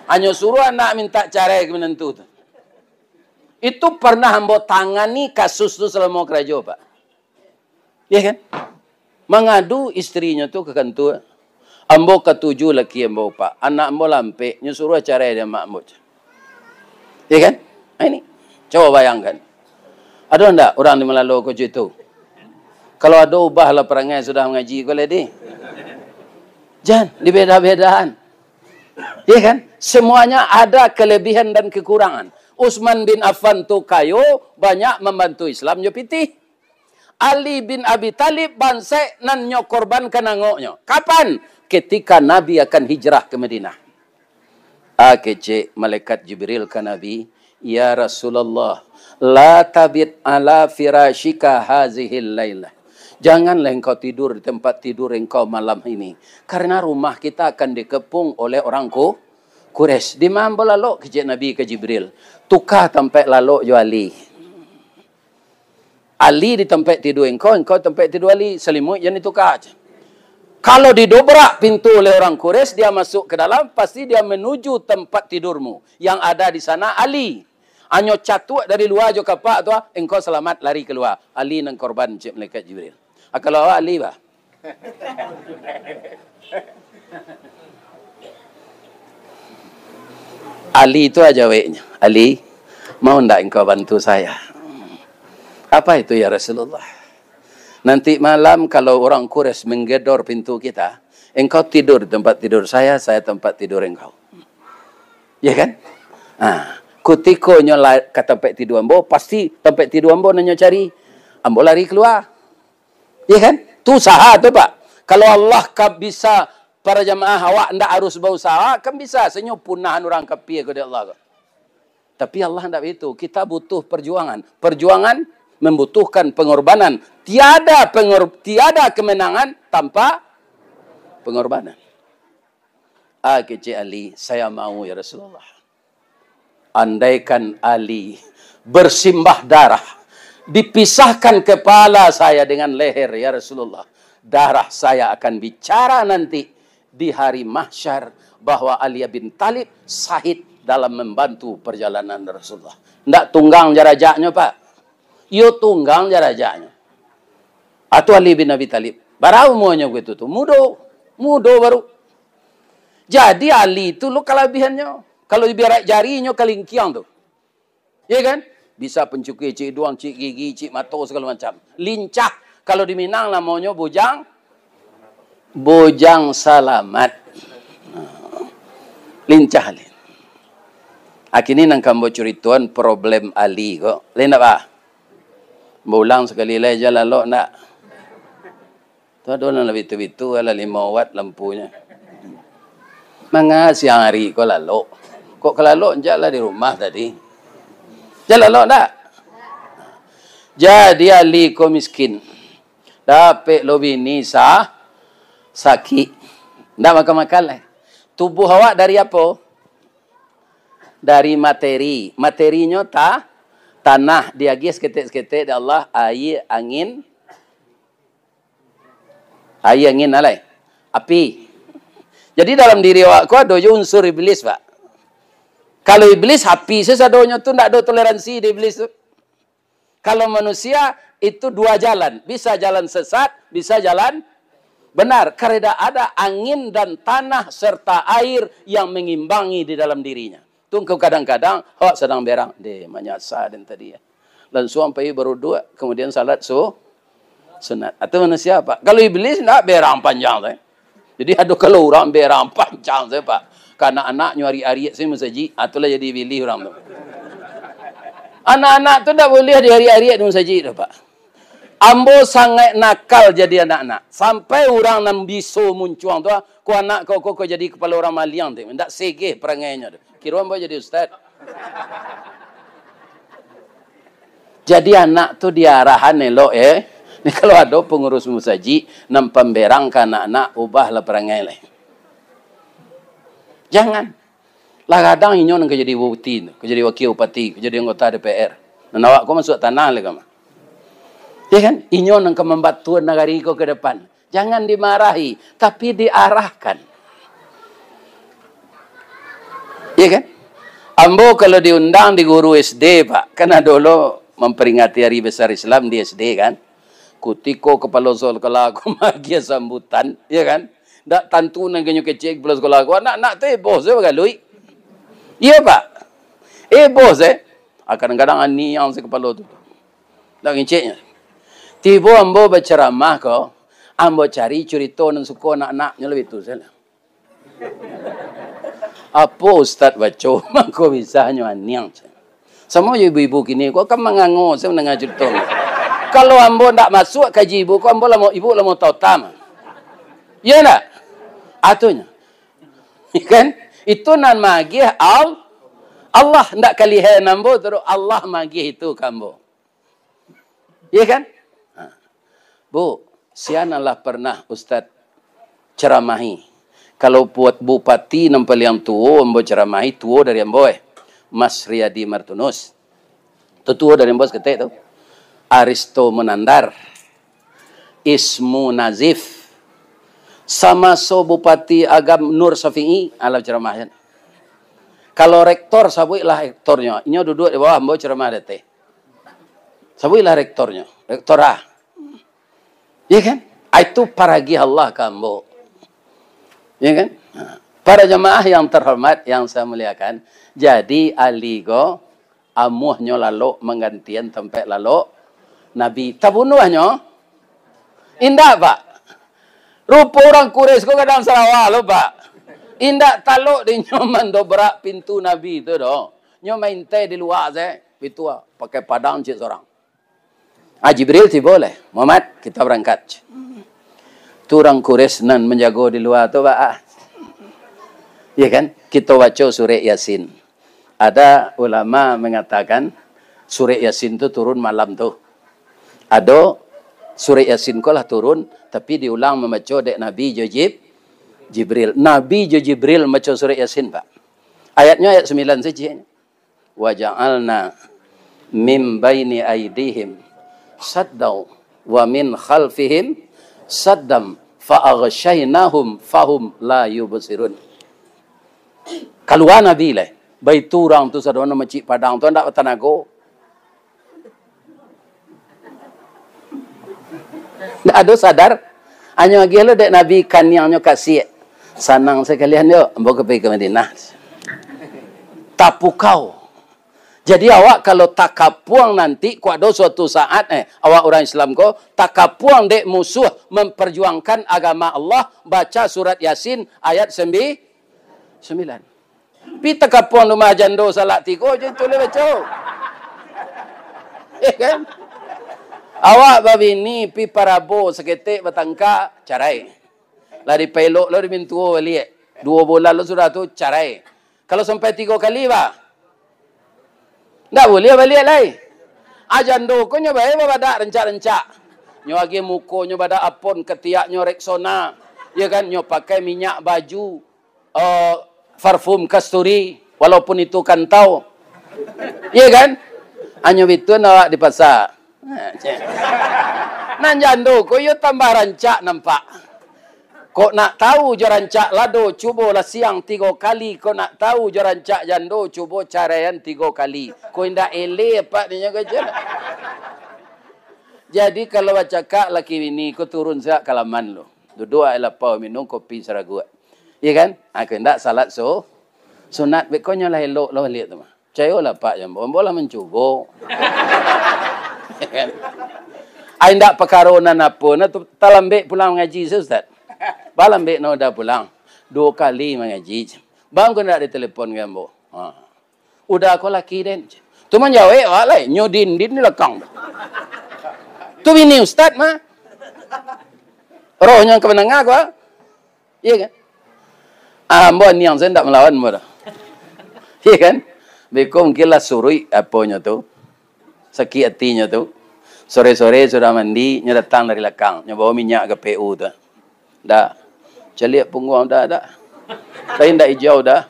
Hanyo suruah anak mintak carai ka minantu tu. Itu pernah ambo tangani kasus tu salamo karajo, Pak. Ya kan? Mangadu istrinyo tu ka kantua. "Ambo katuju laki ambo, Pak. Anak ambo lampek, nyo suruah carai dek amak ambo." Ya kan? Nah, ini. Coba bayangkan. Ado ndak urang di Malalo ko co itu? Kalau ado, ubahlah parangai sudah mangaji ko lai, di. Jan, dibeda-bedaan. Ya kan? Semuanya ada kelebihan dan kekurangan. Utsman bin Affan tu kayo, banyak mambantu Islam jo pitih. Ali bin Abi Thalib bansaik nan nyo korbankan angoknyo. Kapan? Ketika Nabi akan hijrah ka Madinah. Ah, kecek malaikat Jibril ka Nabi, "Ya Rasulullah, la tabit ala firasyika hazihil lailah." Janganlah engkau tidur di tempat tidur engkau malam ini, karena rumah kita akan dikepung oleh orang Ku-, Quraisy. "Di ma ambo lalok?" kecek Nabi ka Jibril. "Tuka tampek lalok jo Ali. Ali di tampek tidur engkau, engkau tampek tidur Ali. Salimuik jan dituka." Kalau didobrak pintu oleh orang Quraisy, dia masuk ke dalam, pasti dia menuju tempat tidurmu. Yang ada di sana Ali. Hanyo catuak dari lua jo kapak tu, ah, engkau salamat lari kalua. Ali nan korban, cek malaikat Jibril. Ah, kalau awak Ali, bah? Ali tu aja weknya. "Ali, mau ndak engkau bantu saya?" "Apa itu, ya Rasulullah?" "Nanti malam kalau orang Quraisy menggedor pintu kita, engkau tidur di tempat tidur saya, saya tempat tidur engkau." Ya kan? Ah, kutiko nyo la-, ka tampek tidur ambo, pasti tampek tidur ambo nan nyo cari. Ambo lari kalua. Ya kan? Tu usaha tu, Pak. Kalau Allah ka bisa, para jamaah, awak ndak harus bausaha, kan bisa. Sanyo punahan urang kapia ko dek Allah ko. Tapi Allah ndak begitu. Kita butuh perjuangan. Perjuangan membutuhkan pengorbanan. Tiada pengor-, tiada kemenangan tanpa pengorbanan. Ah, kecek Ali, "Saya mau, ya Rasulullah. Andaikan Ali bersimbah darah, dipisahkan kepala saya dengan leher, ya Rasulullah, darah saya akan bicara nanti di hari mahsyar bahwa Ali bin Thalib syahid dalam membantu perjalanan Rasulullah." Ndak tunggang darajaknyo, Pak. Iyo tunggang darajaknyo. Atau Ali bin Abi Thalib. Bara umuanyo waktu tu? Mudo. Mudo baru. Jadi Ali tu lo kalabihannyo. Kalau dibiarak jarinyo kalingkiang tu. Ya kan? Bisa pancukik cik iduang, cik gigi, cik mato, segalo macam. Lincah. Kalau di Minang namonyo bujang, bujang salamat. Lincah, lin. Akini nan ka ambo curitoan problem Ali ko. Lin ndak, bah? Ambo ulang sakali lai, jan lalok ndak? Tu ado nan lah bitu-bitu, alah limo watt lampunyo. Manga siang ari ko lalok? Kok ka lalok, njaklah di rumah tadi. Jan lalok ndak? Jadi Ali ko miskin. Dapek lo bini sa-, sakik. Ndak makan-makan lai. Tubuh awak dari apo? Dari materi. Materinyo ta-, tanah, diagiah saketek-saketek dek Allah, aia, angin, aia, angin, alai, api. Jadi dalam diri awak ko ado jo unsur iblis, Pak. Kalau iblis, api sasadonyo tu, ndak ado toleransi di iblis tu. Kalau manusia, itu dua jalan, bisa jalan sesat, bisa jalan benar, karena ada angin dan tanah serta air yang mengimbangi di dalam dirinya. Tu engkau kadang-kadang, awak sadang berang, "Deh, manyasa den tadi, ya." Lansuang pai baruduak, kemudian salat su-, sunat. Atau manusia, Pak. Kalau iblis, ndak berang panjang tu, eh. Jadi, ado kalau urang berang panjang sajo, Pak. Ka anak-anaknyo ariak-ariak sajo masajik, ah, tu lah jadi iblis urang tu. Anak-anak tu ndak buliah diariak-ariak di masajik tu, Pak. Ambo sangaik nakal jadi anak-anak. Sampai urang nan biso muncuang tu, ah, ko anak ko, ko, ko jadi kapalo urang maliang tu. Ndak segeh parangainyo tu. Kiro ambo jadi ustaz. Jadi anak tu diarahan elok, eh. Ni kalau ado pangurus musajik nan pamberang ka anak-anak, ubahlah parangai lai. Jangan. Lah gadang inyo nan ka jadi bupati, ka jadi wakil bupati, ka jadi anggota D P R. Nan awak ko masuak tanah lai ka mah. Ya kan? Inyo nan ka mambatuan nagari ko ka depan. Jangan dimarahi, tapi diarahkan. Ya kan? Ambo kalau diundang di guru S D, Pak, kan ado lo memperingati Hari Besar Islam di S D, kan? Kutiko kapalo sekolah ko maagiah sambutan, ya kan? Ndak tantu nan ganyo kecek kapalo sekolah ko, anak-anak tu heboh sajo bagaluik. Iya, Pak. Heboh sajo. Ah, kadang-kadang aniang sajo kapalo tu. Ndak ngeceknyo. Tibo ambo bacaramah ko, ambo cari curito nan suko anak-anaknyo labiah tu sajo. Apo ustaz baco, mangko bisa nyo aniang. Samo jo ibu-ibu kini ko kan mangango sajo mandanga curito. Kalau ambo ndak masuak kaji ibu ko, ambo lah mo-, ibu lah mota-ota mah. Iya ndak? Atunyo. Kan? Itu nan magiah Al-, Allah ndak ka lihai ambo tu doh, Allah magih itu ka ambo. Iya kan? Ha. Bu, sia nan lah pernah Ustaz ceramahi. Kalau buat bupati nan paliang tuo ambo ceramahi, tuo dari ambo, eh. Mas Riyadi Martunus. Tu tuo dari ambo saketek tu. Aristo Munandar. Ismu Nazif. Samaso Bupati Agam Nur Syafi'i, alah ceramahan. Kalau rektor, sabuiklah rektornyo. Inyo duduak di bawah, ambo ceramah di ateh. Sabuiklah rektornyo. Rektor ah. Iya kan? Ah, itu paragih Allah ka ambo. Iya kan? Ha. Para jamaah yang terhormat, yang saya muliakan, jadi Ali ko amuahnyo lalok manggantian tampek lalok Nabi. Tabunuahnyo? Indak, Pak. Rupo urang Quraisy ko gadang sarawa lo, Pak. Indak talok dinyo mandobrak pintu Nabi tu doh. Nyo maintai di lua se, pintu, ah, pakai padang ciek sorang. Ah, Jibril tibo lai. "Muhammad, kita berangkat." Tu urang Quraisy nan manjago di lua tu, Pak. Iya kan? Kito baco surek Yasin. Ada ulama mangatakan surek Yasin tu turun malam tu. Ado surek Yasin ko lah turun, tapi diulang mambaco dek Nabi jo Jib-, Jibril. Nabi jo Jibril mambaco surek Yasin, Pak. Ayatnyo ayat sambilan sajo. "Wa ja'alna min baini aidihim saddan wa min khalfihim saddan fa aghsyainahum fahum la yubsirun." Kalua Nabi lai. Baitu urang tu sadonyo macik padang tu, ndak batanago. Ndak ado sadar. Anyo agiah lo dek Nabi kaniangnyo kasiak. "Sanang sakalian yo, ambo ka pai ka Madinah." Tapukau. Jadi awak kalau takapuang nanti, kok ado suatu saat, eh, awak urang Islam ko, takapuang dek musuh memperjuangkan agama Allah, baca surat Yasin ayat sembi-, sembilan. Pi takapuang rumah jando salak tigo je tu lai baco. Ya kan? Awak babini pi parabo saketek batangka, carai. Lah dipaelok lo di mintuo baliak. Duo bulan lo sudah tu, carai. Kalau sampai tigo kali, bah, ndak buliah baliak lai. Ah, jando ko nyo bae babadak rancak-rancak. Nyo agiah muko nyo badak Avon, katiaknyo Rexona. Ya kan? Nyo pakai minyak baju, eh, parfum kasturi, walaupun itu kantau. Iya kan? Anyo bituan awak di pasa. Nan jando ko iyo tambah rancak nampak. Kok nak tahu jo rancak lado, cubo lah siang tigo kali. Kok nak tahu jo rancak jando, cubo caraian tigo kali. Ko indak eleh apak ninyo ko je. Jadi kalau bacakak laki bini ko turun siak ka laman lo. Duduak ai lapau minum kopi saraguak. Iya kan? Ha, ko indak salat su-, sunat, beko nyo lah elok lah baliak tu mah. Picayolah, Pak, jo ambo, ambo lah mancubo. Kan? Ai, indak pakaro nan apo, nah, tu talambek pulang mangaji se, Ustaz. Balambek no udah pulang. Duo kali mangaji. Bang, ko indak ditelepon ka ambo? Ha. Udah ko laki den. Tu manjawek awak lai, nyo dindin di lakang. Tu bini ustaz mah. Rohnyo ka manangah ko, ah. Iya kan? Ah, ambo aniang sajo ndak malawan ambo tu. Iya kan? Beko mungkin lah suruik aponyo tu. Sakik atinyo tu. Sore-sore sudah mandi, nyo datang dari lakang. Nyo bawa minyak ka P U tu. Dah. Caliak pungguang dah, dah. Tapi ndak ijau dah.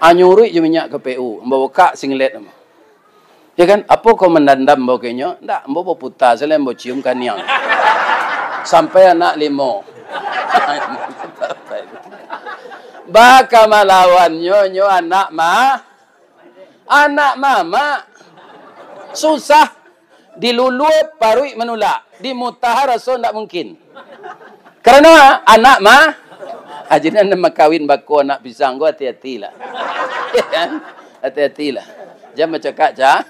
Anyo uruik jo minyak ka P U. Ambo bukak singlet ambo. Ya kan? Apo kau mandandam ambo ka inyo? Ndak, ambo baputa sajo, ambo cium kaniang. Sampai anak limo. Baa ka malawannyo, nyo anak ma-, anak mamak. Susah. Diluluah paruik manulak. Dimutahar raso ndak mungkin. Karano anak ma-, ah, jadi nan makawin bako anak pisang ko, hati-hatilah. Hati-hatilah. Jan bacakak, ca-,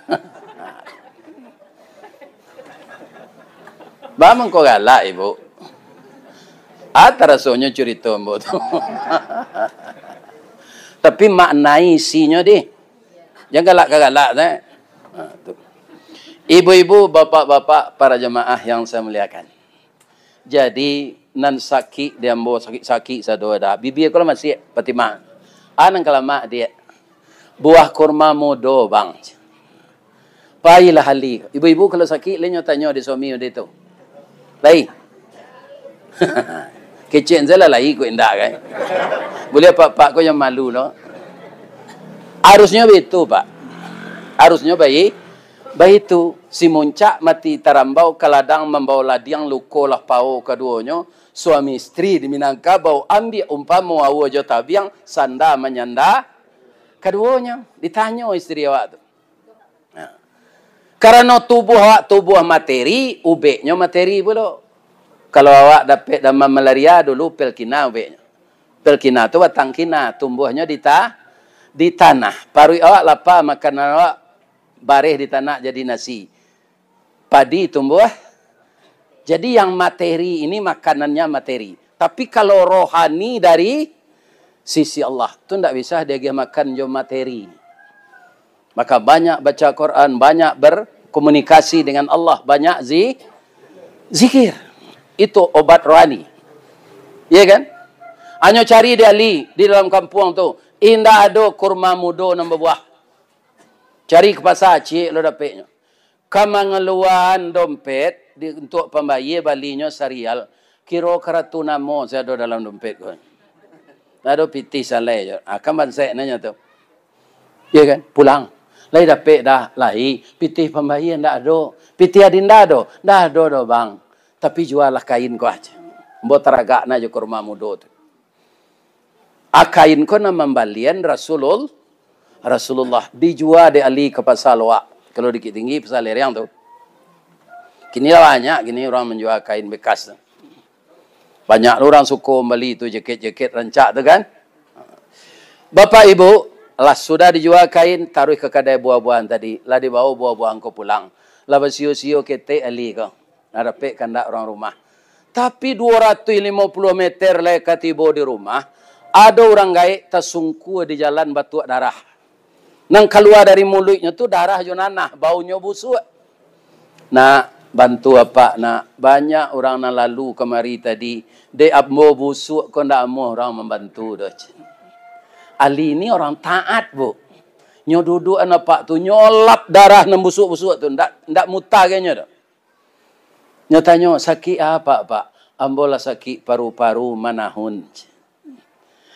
Baa mangko galak, Ibu? Ah, tarasonyo curito ambo tu. Tapi maknai isinyo, dih. Jan galak ka galak, eh. Ha, tu. Ibu-ibu, bapak-bapak, para jamaah yang saya muliakan. Jadi, nan sakik di ambo, sakik-sakik sado dah. Bibia ko lah masiak, Fatimah. Ah, nan ka lamak, Diak. Buah kurma mudo, Bang. Pailah Ali. Ibu-ibu kalau sakik, lai nyo tanyo di suami udah tu. Lai. Kecek salah lai ko indak kan. Buliah apak-apak ko yang malu no. Harusnyo baitu, Pak. Harusnyo baik. Baitu, si muncak mati tarambau, ka ladang mambao ladiang, luko lah pao kaduonyo, suami istri di Minangkabau, ambiak umpamo aua jo tabiang, sanda manyanda kaduonyo. Ditanyo istri awak tu. Nah. Karano tubuah awak tubuah materi, ubeknyo materi pulo. Kalau awak dapek damam malaria dulu, pelkina ubeknyo. Pelkina tu batang kina, tumbuahnyo di ta-, di tanah. Paruik awak lapa, makanan awak bareh di tanah jadi nasi. Padi tumbuah. Jadi yang materi ini makanannya materi. Tapi kalau rohani dari sisi Allah, tu ndak bisa diagiah makan jo materi. Maka banyak baca Quran, banyak berkomunikasi dengan Allah, banyak zi-, zikir. Itu obat rohani. Iya kan? Hanyo cari di Ali, di dalam kampuang tu. Indak ado kurma mudo nan babuah. Cari ka pasa, ciek lo dapeknyo. Ka mangaluan dompet di, untuak pambayia balinyo sarial, kiro karatu namo sajo dalam dompet ko. Ado pitih salai jo. Ah, kan bansaik nanyo tu. Iya kan? Pulang. Lai dapek dah, lai. Pitih pambayia ndak ado. Pitih adinda ado? Ndak ado doh, Bang. Tapi jualah kain ko aja. Ambo taragak na jo kurma mudo tu. A kain ko nan mambalian Rasulul-, Rasulullah. Dijua dek Ali ka Pasa Loak. Kalau Bukittinggi, Pasa Lereng tu. Kini lah banyak, kini urang manjua kain bekas tu. Banyak lo urang suko mambali tu, jakek-jakek rancak tu kan. Bapak Ibu, lah sudah dijua kain, taruih ka kadai buah-buahan tadi. Lah dibao buah-buahan ko pulang. Lah basio-sio ketek Ali ko. Nah, dapek kandak urang rumah. Tapi duo ratuih limo puluah meter lai ka tibo di rumah, ado urang gaek tasungkua di jalan batuak darah. Nan kalua dari muluiknyo tu darah jo nanah, baunyo busuak. Nak, bantu apak, nak. Banyak urang nan lalu kamari tadi, dek ambo busuak ko ndak amuah urang mambantu doh, cen. Ali ni urang taat, Bu. Nyo duduakan apak tu, nyo lap darah nan busuak-busuak tu, ndak, ndak muta ka inyo doh. Nyo tanyo, "Sakik apak, Pak?" "Ambo lah sakik paru-paru manahun."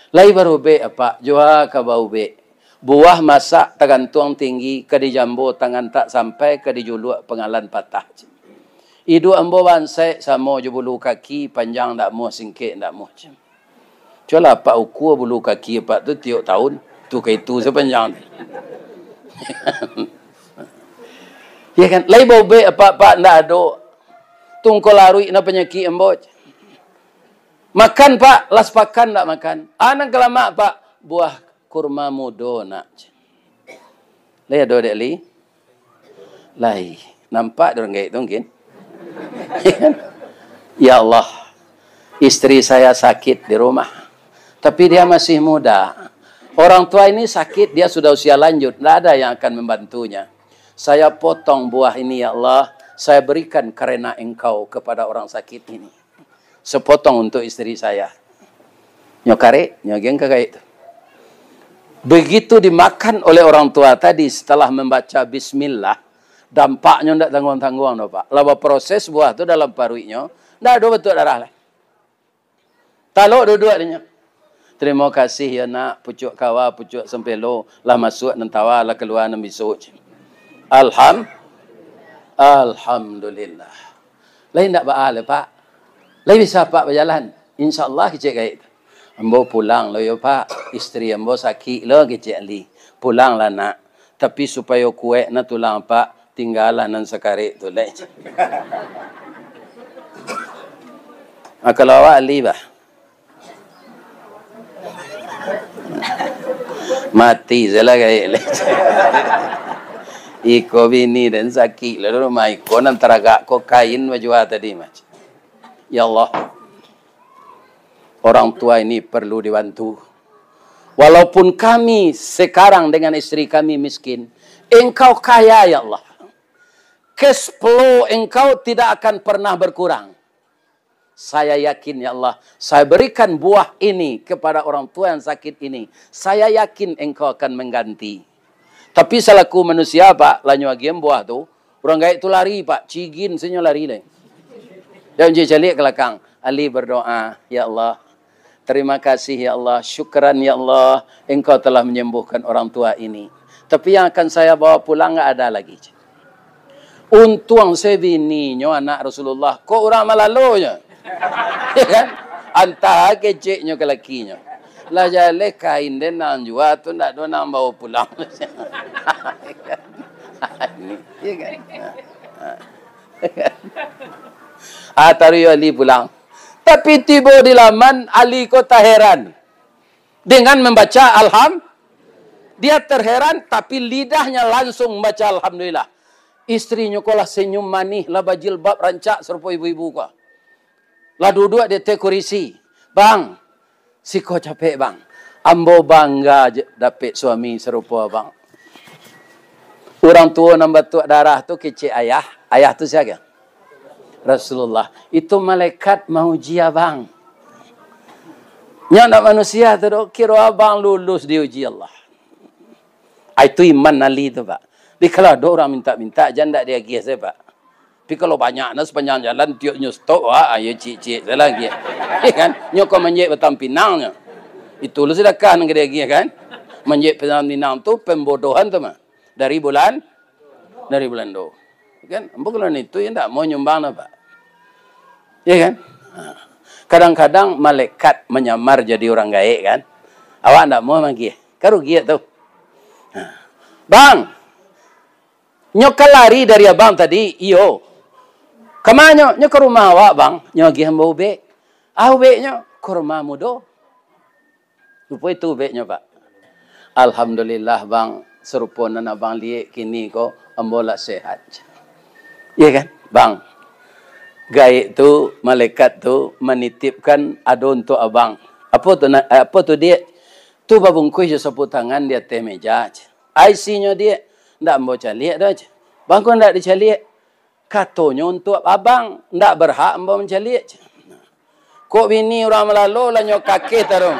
"Lai barubek, Apak?" "Jua ka baubek. Buah masak tagantuang tinggi, ka dijambo tangan tak sampai, ka dijuluak pangalan patah." Iduak ambo bansaik samo jo bulu kaki, panjang ndak muah, singkek ndak muah. Cubolah apak ukua bulu kaki apak tu tiok tahun, tu ka itu sapanjang tu. Ya kan? Lai baubek apak, Pak, ndak ado. Tungko laruik na panyakik ambo. Makan, Pak, lah sapakan ndak makan. Anang kalamak, Pak, buah kurma mudo nak. Lai ado, Dek Li? Lai. Nampak dek urang gaek tu mungkin. Ya Allah, istri saya sakit di rumah. Tapi dia masih muda. Orang tua ini sakit, dia sudah usia lanjut, tidak ada yang akan membantunya. Saya potong buah ini, ya Allah, saya berikan karena Engkau kepada orang sakit ini. Sepotong untuk istri saya. Nyo karek, nyo agiahan ka gaek tu. Begitu dimakan oleh orang tua tadi setelah membaca bismillah, dampaknyo ndak tangguang-tangguang doh, Pak. Lah baproses buah tu dalam paruiknyo, ndak ado batuak darah lai. Talok duduak dinyo. Terima kasih ya nak, pucuak kawa, pucuak sampelo, lah masuak nan tawa, lah kalua nan bisuak. Alham-, Alhamdulillah. Lai ndak baa lai, Pak? Lai bisa Apak bajalan? Insyaallah, kecek gaek tu. Ambo pulang lo yo, Pak. Istri ambo sakik lo, kecek Ali. Pulanglah, Nak. Tapi supayo kuaik na tulang Apak, tinggalah nan sakarek tu lai. Ah, kalau awak Ali, bah. Mati salah gaek lai. Iko bini den sakik lah di rumah, iko nan taragak ko kain bajua tadi mah. Ya Allah, orang tua ini perlu dibantu. Walaupun kami sekarang dengan istri kami miskin, Engkau kaya, ya Allah. Cash flow Engkau tidak akan pernah berkurang. Saya yakin, ya Allah, saya berikan buah ini kepada orang tua yang sakit ini. Saya yakin Engkau akan mengganti. Tapi salaku manusia, Pak, lah nyo agiah buah tu, urang gaek tu lari, Pak. Cigin sajo lari lai. Jan caliak ka balakang. Ali berdoa, "Ya Allah, terima kasih, ya Allah, syukran, ya Allah, Engkau telah menyembuhkan orang tua ini. Tapi yang akan saya bawa pulang nggak ada lagi." Untuang se bininyo anak Rasulullah, kok urang malalonyo. Ya kan? Antah keceknyo ka lakinyo. Lah jaleh kain den nan jua tu, ndak ado nan bao pulang. Ini, ya kan? Ah, taruih Ali pulang. Tapi tibo di laman, Ali ko taheran dengan membaca alham-, dia terheran, tapi lidahnya langsung membaca alhamdulillah. Istrinyo ko lah senyum manih, lah bajilbab rancak sarupo ibu-ibu ko. Lah duduak di ateh kurisi. "Bang, siko capek, Bang. Ambo bangga je dapek suami sarupo Abang." Urang tuo nan batuak darah tu kecek ayah. Ayah tu sia? Rasulullah. Itu malaikat mauji Abang. Nyo ndak manusia tu doh, kiro Abang lulus diuji Allah. Ah, itu iman Ali tu, Pak. Jadi kalau ado urang mintak-mintak, jan ndak diagiah sajo, Pak. Tapi kalau banyak nah sapanjang jalan, tiok nyo stop, wah, ayo ciek-ciek sajo lah agiah. Ya kan? Nyo ko manjek batang pinang nyo. Itu lo sadakah nan ka diagiah kan? Manjek batang pinang tu pembodohan tu mah. Dari bulan, dari bulan do. Kan? Ambo kalau itu ya ndak mau nyumbang lah, Pak. Ya kan? Ha. Kadang-kadang malaikat manyamar jadi urang gaek kan. Awak ndak mau magiah. Kan rugi tu. Ha. "Bang, nyo ka lari dari Abang tadi?" "Iyo." "Ka ma nyo?" "Nyo ka rumah awak, Bang. Nyo agiah ambo ubek." "Ah, ubeknyo?" "Kurma mudo." Rupo itu ubeknyo, Pak. "Alhamdulillah, Bang, sarupo nan Abang liek kini ko, ambo lah sehat." Iya kan? "Bang, gaek tu, malaikat tu manitipkan ado untuak Abang." "Apo tu, nak, apo tu, Diak?" "Tu babungkuih jo sapu tangan di ateh meja." "Ai, isinyo, Diak?" "Ndak ambo caliak doh." "Bang, kok ndak dicaliak?" "Katonyo untuak Abang, ndak berhak ambo mancaliak." Kok bini urang malalo, lah nyo kakeh taruih.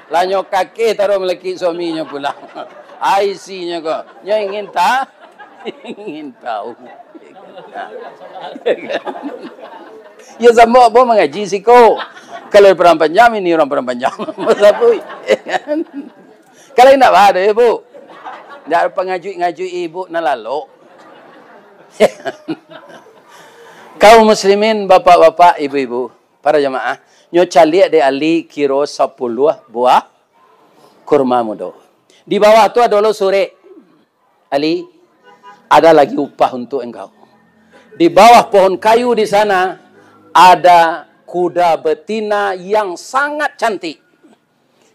Lah nyo kakeh taruih malakik suaminyo pulang. Ai, isinyo ko. Nyo ingin ta-, ingin tahu. Ya, samo ambo mangaji siko. Kalau urang panjang, bini urang panjang. Ambo sabuik. Kalau indak baa doh, Ibu. Indak pangajuik-ngajuik Ibu nan lalok. Kaum muslimin, bapak-bapak, ibu-ibu, para jamaah, nyo caliak dek Ali kiro sapuluah buah kurma mudo. Di bawah tu ado lo surek, "Ali, ada lagi upah untuk engkau. Di bawah pohon kayu di sana ada kuda betina yang sangat cantik.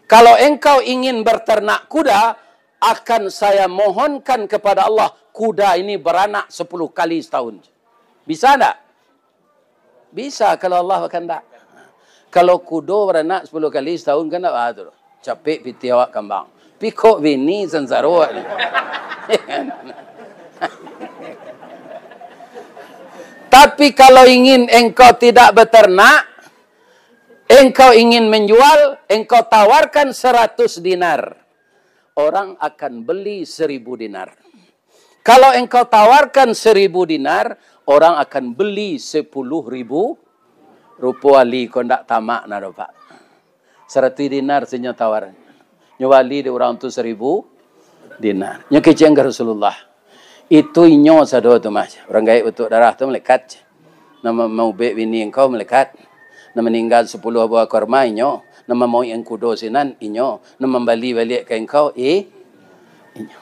Kalau engkau ingin berternak kuda, akan saya mohonkan kepada Allah, kuda ini beranak sepuluh kali setahun." Bisa ndak? Bisa, kalau Allah bakandak. Kalau kudo baranak sepuluh kali setahun, kan ndak baa tu. Capek pitih awak kambang. Pi kok bini sansaro awak ni. Tapi kalau ingin engkau tidak beternak, engkau ingin menjual, engkau tawarkan seratus dinar. Orang akan beli seribu dinar. Kalau engkau tawarkan seribu dinar, orang akan beli sepuluh ribu. Rupo Ali ko ndak tamak nah doh, Pak. Saratuih dinar sajo nyo tawar. Nyo bali dek urang tu saribu dinar. Nyo kecekan ka Rasulullah. Itu inyo sado tu mah. Urang gaek batuak darah tu malaikat. Nan ma-, maubek bini engkau malaikat. Nan maningga sapuluah buah kurma inyo. Nan mamauik kudo sinan inyo. Nan mambali baliak ka engkau, i-, inyo.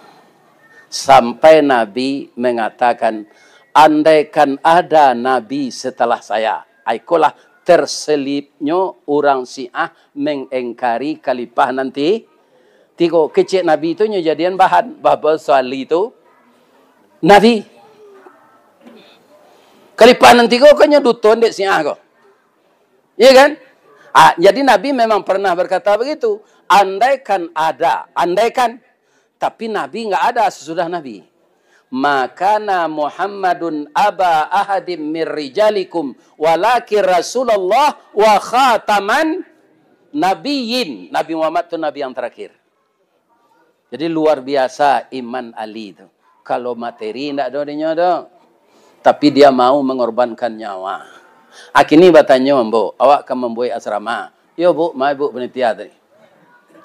Sampai Nabi mengatakan, "Andaikan ada Nabi setelah saya." Ikolah terselipnyo urang Syiah mengingkari khalifah nan ti-, tigo. Kecek Nabi tu nyo jadian bahan, bahwa Ali tu Nabi. Khalifah nan tigo kan nyo duton dek Syiah ko. Iya kan? Ah, jadi Nabi memang pernah berkata begitu. Andaikan ada, andaikan. Tapi Nabi nggak ada sesudah Nabi. "Ma kana Muhammadun aba ahadim mir rijalikum, walakin Rasulullah wa khataman nabiyyin." Nabi Muhammad tu nabi yang terakhir. Jadi, luar biasa iman Ali tu. Kalau materi ndak ado dinyo tu. Tapi dia mau mengorbankan nyawa. Akini batanyo ambo, "Awak ka mambuek asrama?" "Iyo, Bu, ma Ibu panitia tadi."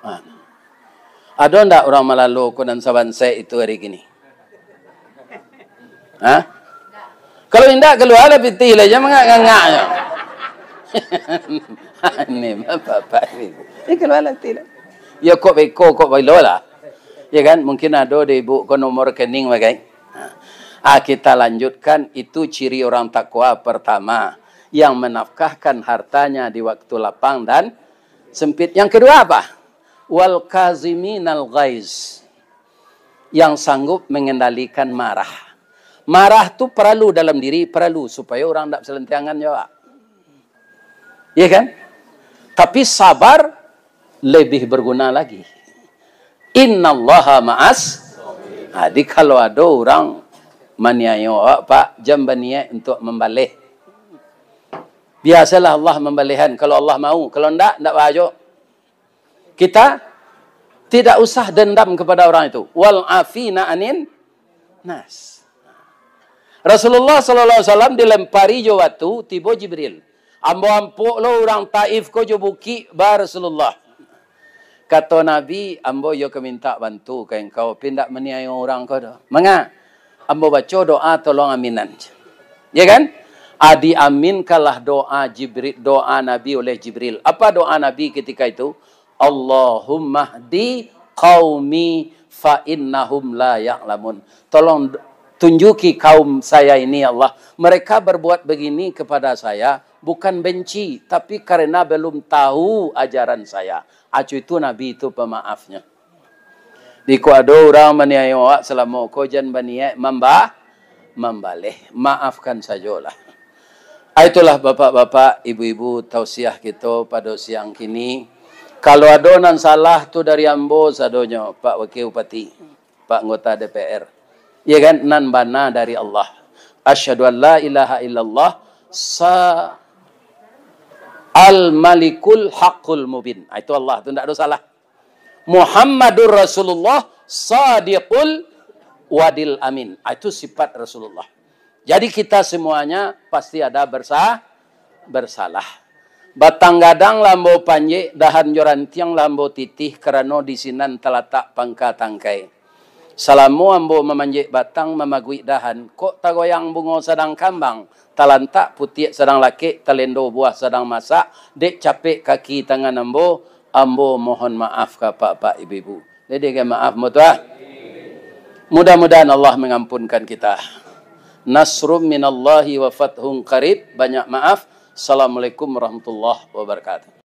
Ha. Ado ndak urang malalo ko nan sabansek itu ari kini? Ha? Kalau indak, kalualah pitih lah, jan mangangak-ngangak nyo. Ni bapak-bapak ni. Ni kalualah pitih lah. Ya, kok beko, kok bailo lah. Ya kan? Mungkin ado di ibu ko nomor rekening bagai. Ha. Ah, kita lanjutkan, itu ciri orang takwa pertama, yang menafkahkan hartanya di waktu lapang dan sempit. Yang kedua apa? Wal kaziminal ghaiz, yang sanggup mengendalikan marah. Marah tu paralu dalam diri, paralu supaya urang ndak salantiangan jo awak. Iya kan? Tapi sabar lebih berguna lagi. Innallaha ma'as. Jadi, kalau ado urang maniayo awak, Pak, jan baniat untuk mambaleh. Biasalah Allah mambalehan, kalau Allah mau. Kalau ndak, ndak bahajo. Kita tidak usah dendam kepada orang itu. Wal afina anin nas. Rasulullah sallallahu alaihi wasallam dilempari jo batu, tibo Jibril. "Ambo ampok lo urang Taif ko jo bukik ba Rasulullah." Kato Nabi, "Ambo iyo ka mintak bantu ka engkau, tapi indak maniayo urang ko doh." Manga? Ambo baco doa tolong aminan. Ya kan? Ah, diaminkanlah doa Jibril, doa Nabi oleh Jibril. Apa doa Nabi ketika itu? "Allahumma hdi qaumi fa innahum la ya'lamun." Tolong tunjuki kaum saya ini, ya Allah. Mereka berbuat begini kepada saya bukan benci, tapi karena belum tahu ajaran saya. Acu itu Nabi itu pemaafnya. Jikok ado urang maniayo awak salamo ko, jan baniat mamba-, mambaleh. Maafkan sajolah. Ah, itulah bapak-bapak, ibu-ibu, tausiah kito pado siang kini. Kalau ado nan salah tu dari ambo sadonyo, Pak Wakil Bupati, Pak Anggota D P R. Iya kan? Nan bana dari Allah. Asyhadu an la ilaha illallah sa-, al-malikul haqqul mubin. Ah, itu Allah tu, ndak ado salah. Muhammadur Rasulullah sadiqul wadil amin. Ah, itu sifat Rasulullah. Jadi, kita semuanya pasti ada bersa-, bersalah. Batang gadang lah ambo panjek, dahan jo rantiang lah ambo titih, karano di sinan talatak pangka tangkai. Salamo ambo mamanjek batang, mamaguik dahan, kok tagoyang bungo sadang kambang, talantak putiak sadang lakek, talendo buah sadang masak, dek capek kaki tangan ambo, ambo mohon maaf ka apak-apak, ibu-ibu. Jadi, kan maaf, mutuah. Mudah-mudahan Allah mengampunkan kita. Nasrum minallahi wa fathun qarib. Banyak maaf. Assalamualaikum warahmatullahi wabarakatuh.